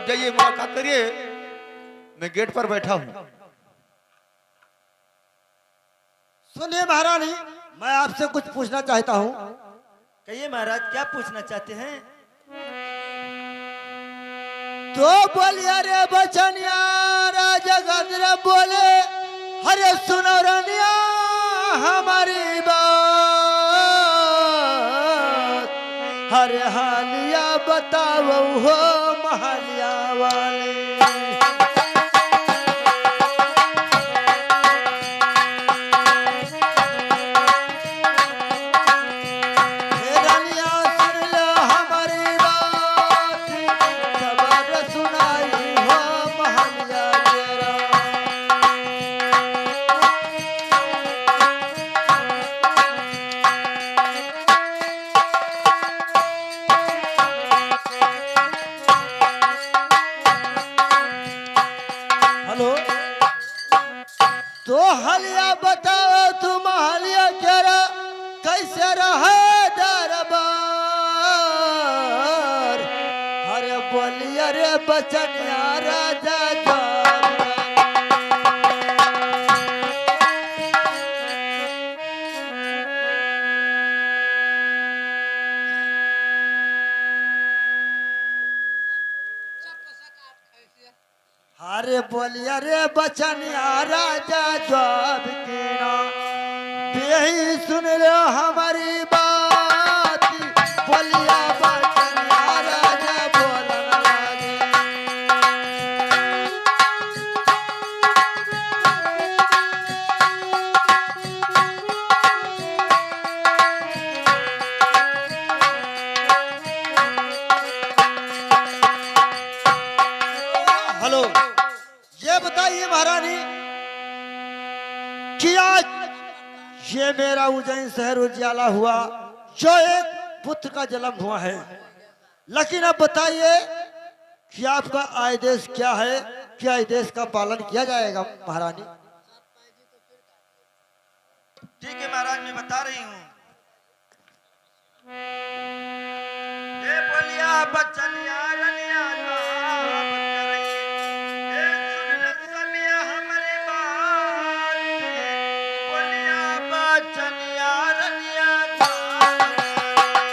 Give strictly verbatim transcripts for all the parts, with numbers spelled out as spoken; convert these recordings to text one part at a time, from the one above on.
जाइए, मुलाकात करिए, मैं गेट पर बैठा हूँ। सुनिए महारानी, मैं आपसे कुछ पूछना चाहता हूँ। कहिए महाराज, क्या पूछना चाहते हैं? तो बोलिया रे बचनिया राजा गंधर्व बोले, अरे सुनो रनिया हमारी बात, अरे हालिया बताओ हो महलिया वाली। हे रनिया सुन लो हमारी बात, खबर सुनाई हो महलिया तेरा। हेलो, तो हलिया बताओ तू महलिया केरा, कैसे रहे दरबार? अरे बोलिया रे बचनिया राजा दरबार। अरे बोलिया रे बचनिया राजा जब कीना, बेही सुन लो हमारी बात। बोलिया बचनिया राजा बोलन लागे। हेलो, ये बताइए महारानी कि आज ये मेरा उज्जैन शहर उजियाला हुआ, जो एक पुत्र का जन्म हुआ है, लेकिन अब बताइए कि आपका आदेश क्या है, क्या आदेश का पालन किया जाएगा महारानी? ठीक है महाराज, मैं बता रही हूँ। ये बोलिया बचनिया रनिया गावत रही। ये सुन ले समिया हमरी बात। बोलिया बचनिया रनिया गावत रही।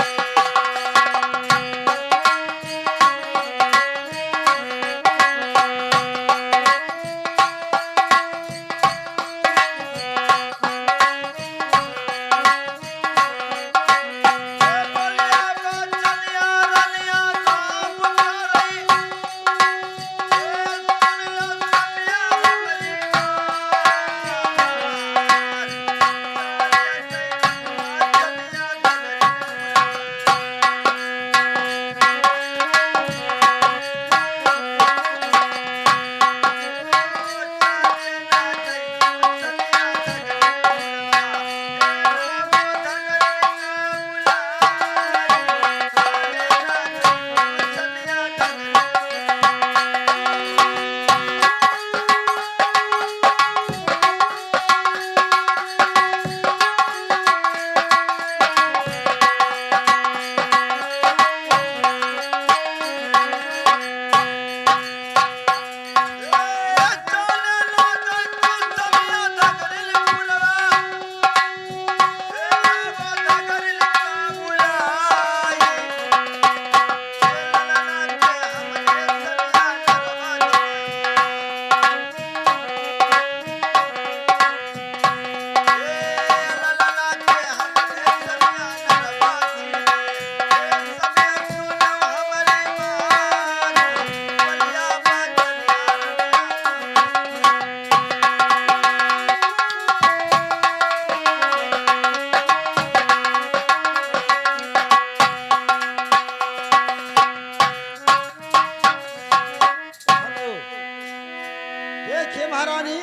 देखिए महारानी,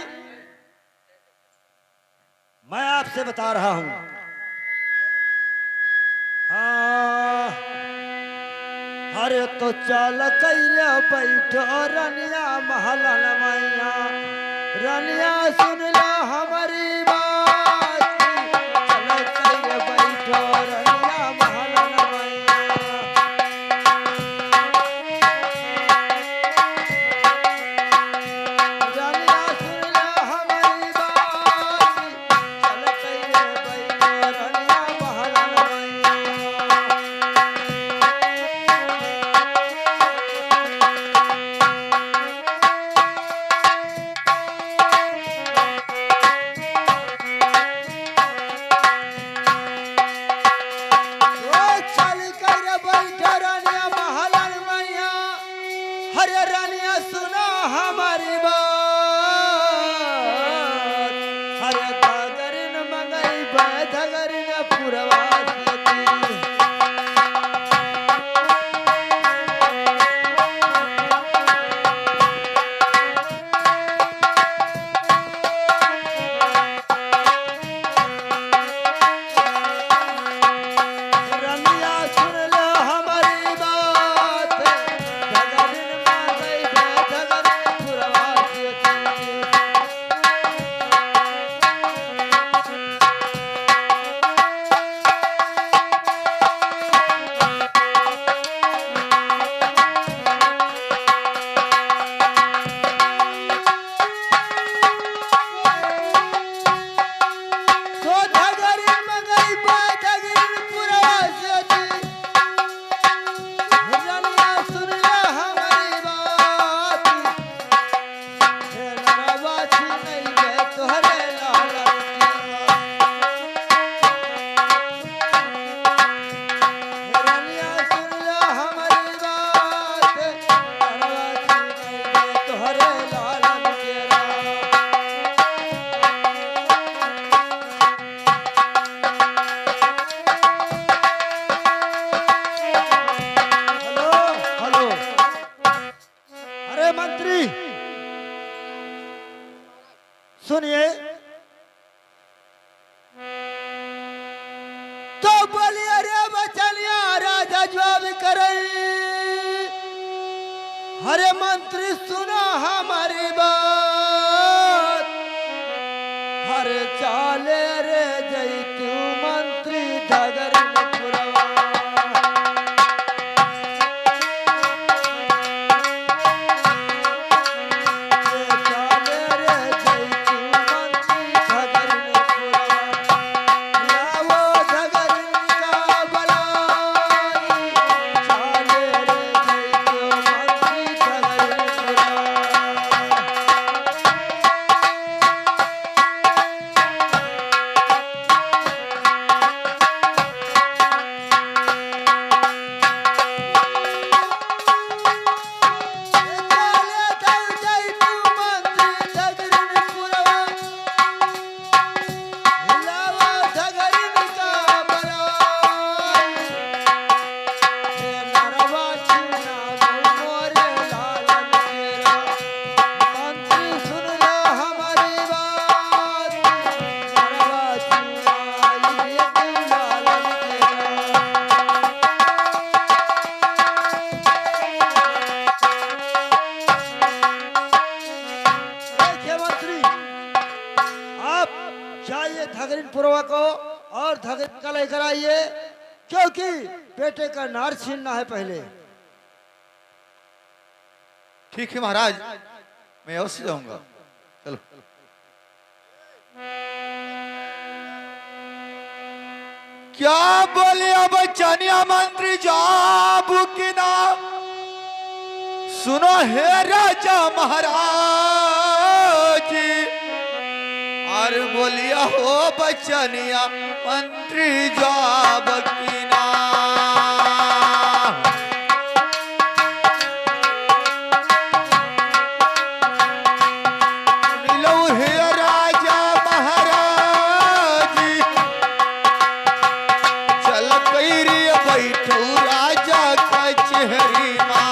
मैं आपसे बता रहा हूँ। हाँ, अरे तो चल कइले बैठो रनिया महलन मैया, रनिया सुन लो हमारी बात, चल कइले बैठो रनिया महलन मैया। अरे मंत्री सुना हमारी बात, हर चाले रे जैतू मंत्री धगरिन पुरवा। देखिए मंत्री, आप जाइए धगरिन पुरवा को और धगरिन का लेकर आइए, क्योंकि बेटे का नार छीनना है पहले। ठीक है महाराज, मैं अवश्य जाऊंगा। चलो। क्या बोलिया बचनिया मंत्री जाबू कि ना? सुनो हे राजा महाराज, अरे बोलिया हो बचनिया मंत्री जाब कि ना? मिलौ हे राजा महाराज, चल कइरे बैठौ राजा कचहरी मा।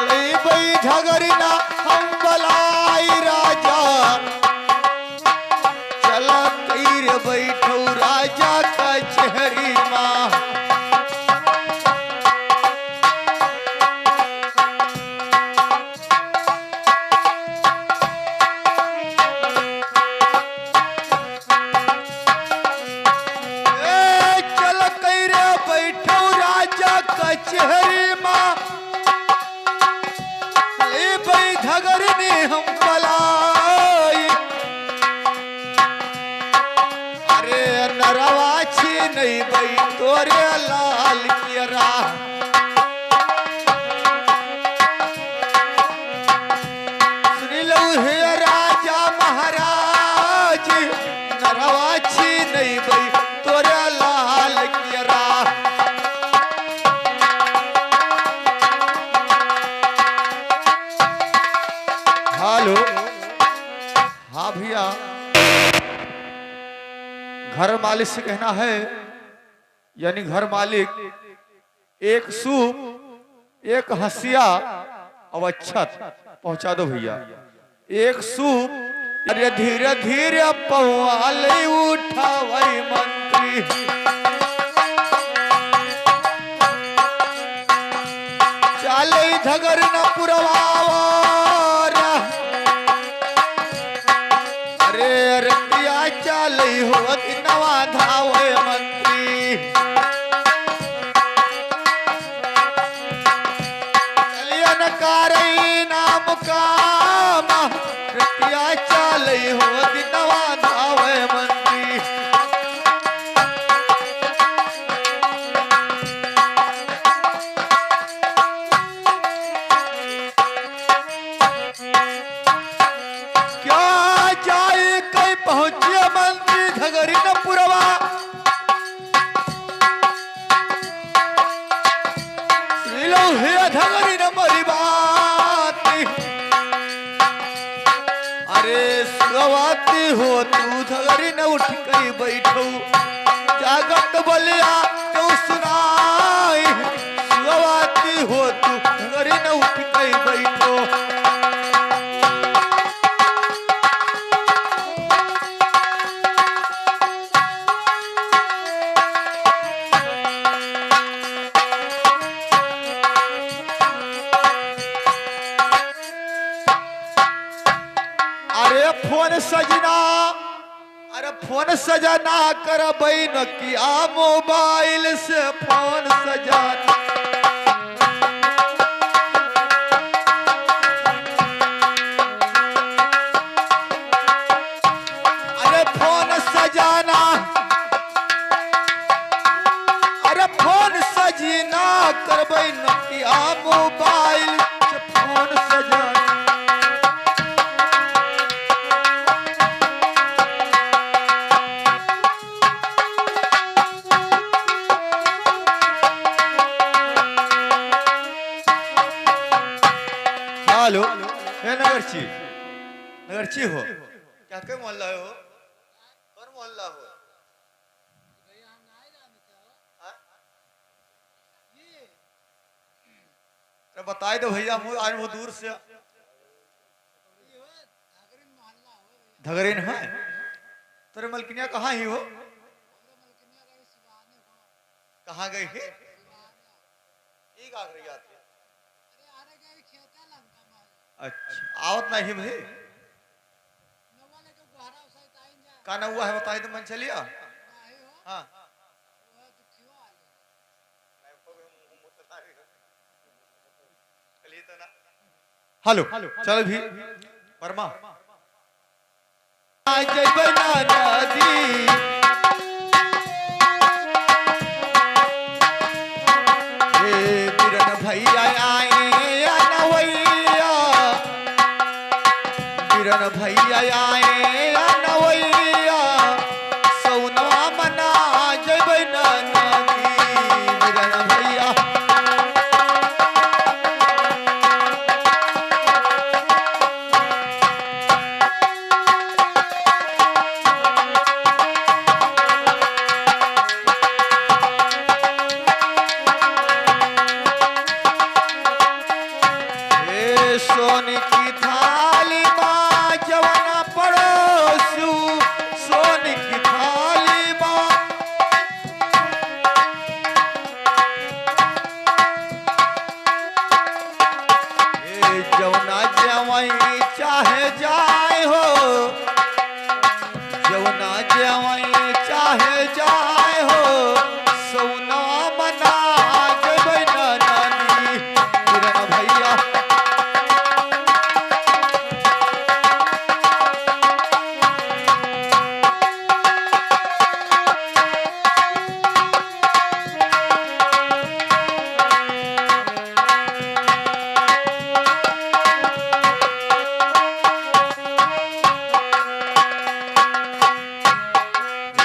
लइबै धगरिन हम बलाई राजा, चल कइरे बैठौ राजा कचहरी मा। ए, चल कइरे बैठौ राजा कचहरी मा। लइबै धगरिन हम बलाई। अरे नरवा छीनइबै तोरे लाल कियरा। सुनि लौ हे राजा महाराज, नरवा छीनइबै तोरे लाल कियरा। हेलो। हाँ भैया, घर मालिक से कहना है, यानी घर मालिक एक सूप, एक हंसिया और अक्षत पहुंचा दो भैया। एक सूप, अरे धीरे धीरे पौआ लइ उठावै मंत्री। चालइ धगरिन पुरवावा रा। अरे रतिया चालइ हो दिनवा धावै मंत्री। कलियन कारइ नाम काम, रतिया चालइ हो दिनवा धावै मंत्री। क्या जाए कई पहुँचे मंत्री धगरिन पुरवा। सुनि लौ हे धगरिन मोरी बात। अरे सुगवाती हो तू धगरिन उठ कइ बैठौ। जागत बोलिया तू सुनाई। सुगवाती हो तू धगरिन उठ कइ बैठौ। ए फोन सजना, अरे फोन सजना, करबै नोकिया मोबाइल से फोन सजना। अरे फोन सजना, अरे फोन सजना, करबै नोकिया मोबाइल से फोन सजना। हेलो, ए नगरची, नगरची हो? क्या के मोहल्ला हो? कौन मोहल्ला हो? हाँ? अरे बताई दो भैया, हम आज वो दूर से धगरेन है। तोरे मलकिनिया कहाँ ही हो? कहाँ गई है? ठीक आखिरी याद है। अच्छा, आवत नहीं भाई। का नौवा है बताई तो मन चलिया। हाँ। हेलो, चल भी वर्मा। आ जइबै ना नदी। ए बिरन भैया आए अनवैया, बिरन भैया आए अनवैया, सौनवा मना जइबै ना नदी, बिरन भैया। ए सोन की थाली मा जवन परोसू, सोन की थाली मा। ए जवना जवाई चाहे जाए हो, जवना जवाई चाहे जाए हो, सौना मना जइबै ना नदी, बिरन भैया।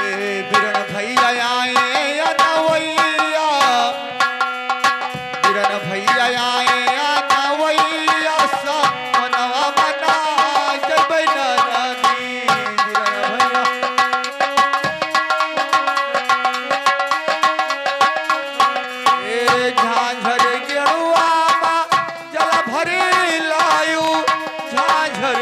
ए बिरन भैया आए अनवैया, बिरन भैया आए अनवैया, सपनवा मना जइबै ना नदी, बिरन भैया। ए झांझर गेरुआ मा जल भरी लायू झांझर।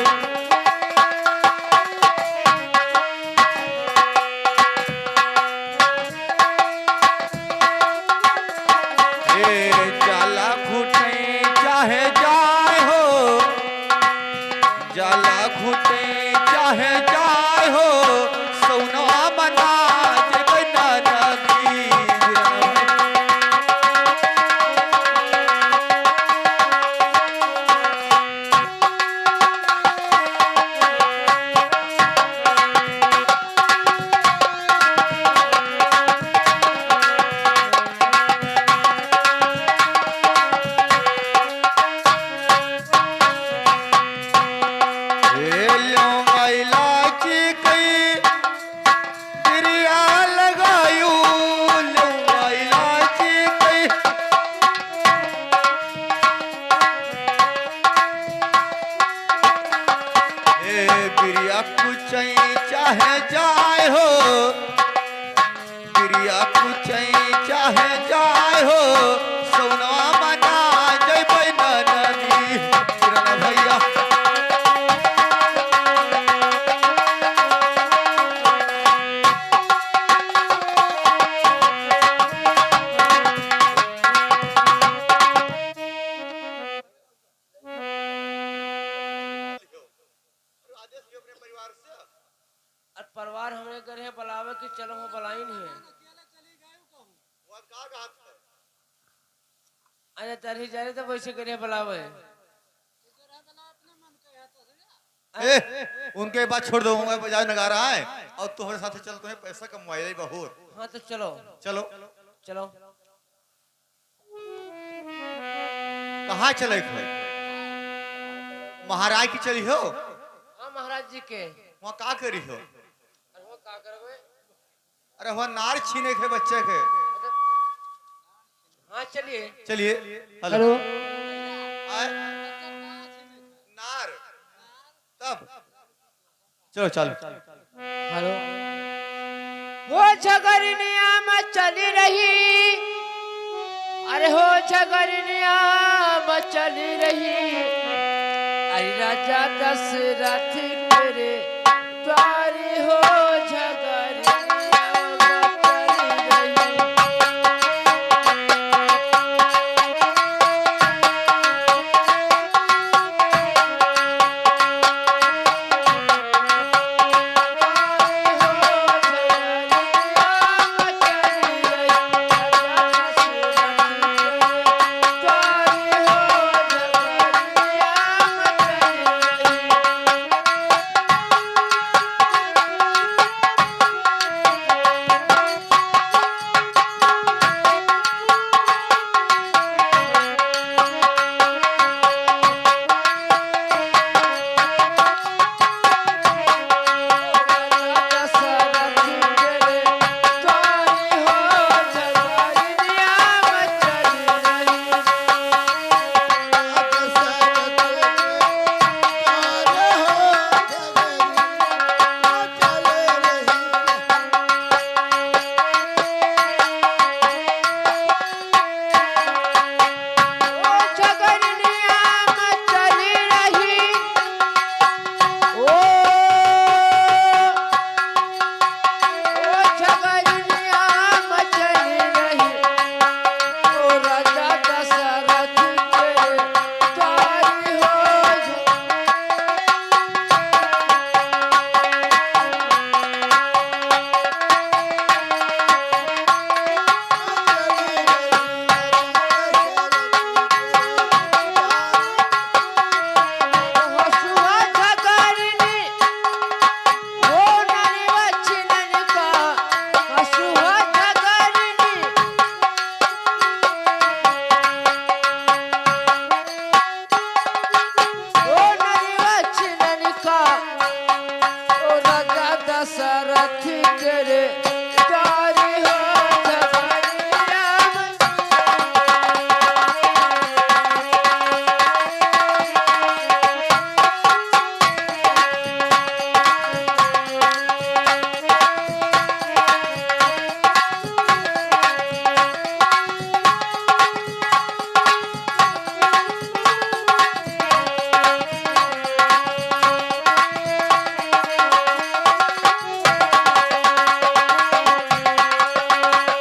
ए जल घुटई चाहे जाए हो, जल घुटई चाहे जाए हो, सौनवा मना जइबै ना नदी। ए लौंग इलायची कई बिरिया लगायू, लौंग इलायची कई। ए बिरिया कुचई चाहे जाए हो, बिरिया कुचई चाहे जाए हो, सौनवा मना जइबै ना नदी, बिरन भैया। अरे परिवार हमरे घरे बुलावे कि चलो हो बुलाइन है। अरे तरही जा रहे तो वैसे घरे बुलावे। ए, उनके बात छोड़ दो, मैं बजाए नगारा है और तुम्हारे साथ चल, तुम्हें पैसा कमवाए बहुत। हाँ तो चलो। चलो। चलो। कहाँ चले थे? महाराज की चली हो? हाँ, महाराज जी के। वहाँ का करी हो? अरे, वहाँ का करबे? अरे, वहाँ नार छीने के बच्चे के। हाँ, चलिए। चलिए। हेलो। हेलो। आए? नार। तब चलो, चालू। हेलो। हो झगड़निया में चली रही, अरे हो झगड़निया में चली रही, अरे राजा दशरथ के रे द्वारी हो झगड़निया में चली रही।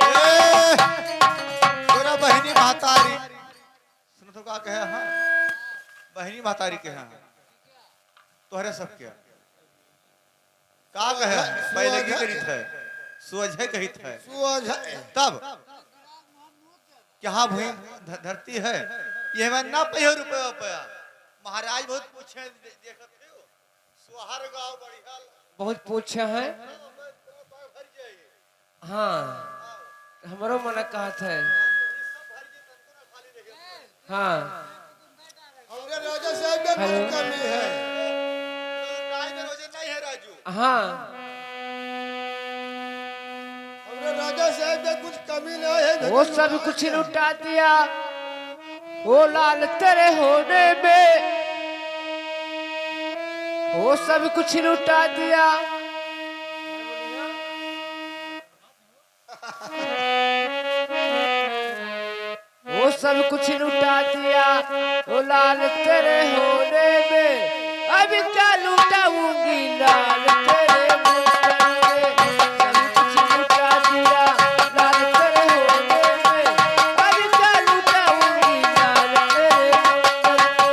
ए, तोरा बहिनी महतारी, सुन तो का कहे, हाँ? बहिनी महतारी के, हाँ। तोहरे सब के। का कहे? पहले की करित है? सोझे कहित है। सोझे। तब क्या भूमि ध-, धरती है? ये मैं ना पहियो रुपया पया। महाराज बहुत पूछे, दे-, देखत हो। सोहर गाँव बढ़िया। बहुत पूछे हैं। हाँ, हमरो मन कहत है। हाँ। हमरे राजा साहब के हेलो। बहुत कमी है। हाँ। हमरे राजा साहब के कुछ कमी नहीं है, वो लेकिन सब कुछ लुटा दिया। वो लाल तेरे होने में वो सब कुछ लुटा दिया। वो सब कुछ लुटा दिया। वो लाल तेरे होने में अब क्या लुटाऊंगी लाल तेरे होने में। सब कुछ लुटा दिया लाल तेरे होने में। अब क्या लुटाऊंगी लाल तेरे होने में।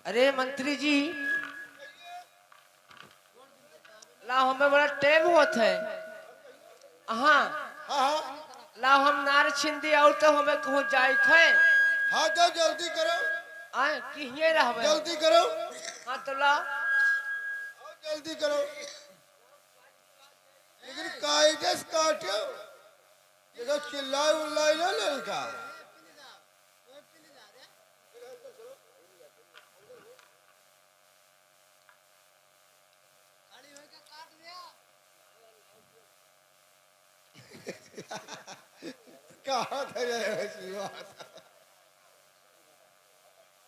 अरे मंत्री जी, ला हमें बड़ा टाइम होत है। हाँ। हाँ, हाँ। ला हम नार छिंदी और तो हमें कहूँ जाइत है। हाँ, तो जल्दी करो। आए, किहिए रहबे। जल्दी करो। हाँ, तो ला। जल्दी करो। लेकिन कायदे से काटो। देखो, चिल्लाए उल्लाए ना लड़का। कहाँ था ये शिवा?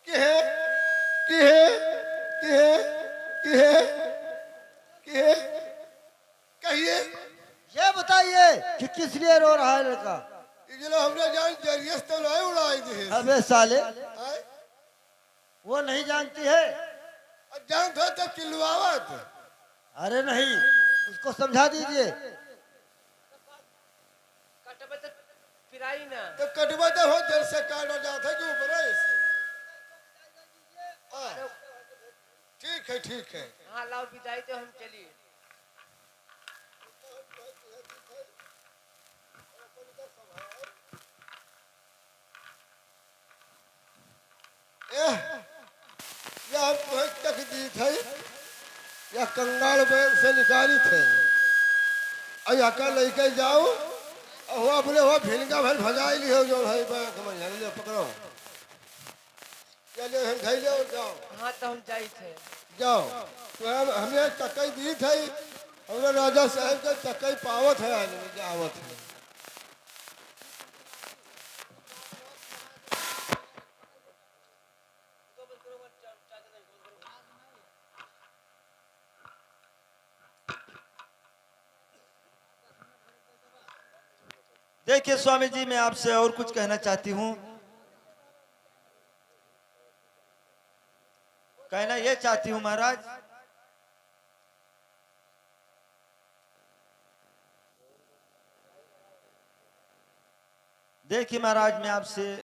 के है? के है? के है? के है? के है? कहिए। ये बताइए कि किस लिए रो रहा है लड़का? ये जो हमने जान जरिए से तो नहीं उड़ाई दी है। अबे साले, आए? वो नहीं जानती है। अब जानत हो तो चिल्लावत। अरे नहीं, उसको समझा दीजिए। कटबे तो पिराई ना। तो कटबे तो हो, जड़ से काटा जात है कि ऊपर है इसे। हाँ। ठीक है, ठीक है। हाँ, लाओ विदाई तो हम चलिए। एह, या हम तोहे तक दीत है, या कंगाल बैल से निकालित है। और या का लेके जाओ, और हुआ बोले, हुआ भिनका भर भजाई लिहो, जो है बैल के मझे, ले पकड़ो। या ले हम धैले और जाओ। हाँ, तो हम जाइत है। जाओ। तो हम, हमें तकई दीत है, हमरा राजा साहब के तकई पावत है, आदमी जावत है। देखिए स्वामी जी, मैं आपसे और कुछ कहना चाहती हूँ। कहना ये चाहती हूँ महाराज, देखिए महाराज, मैं आपसे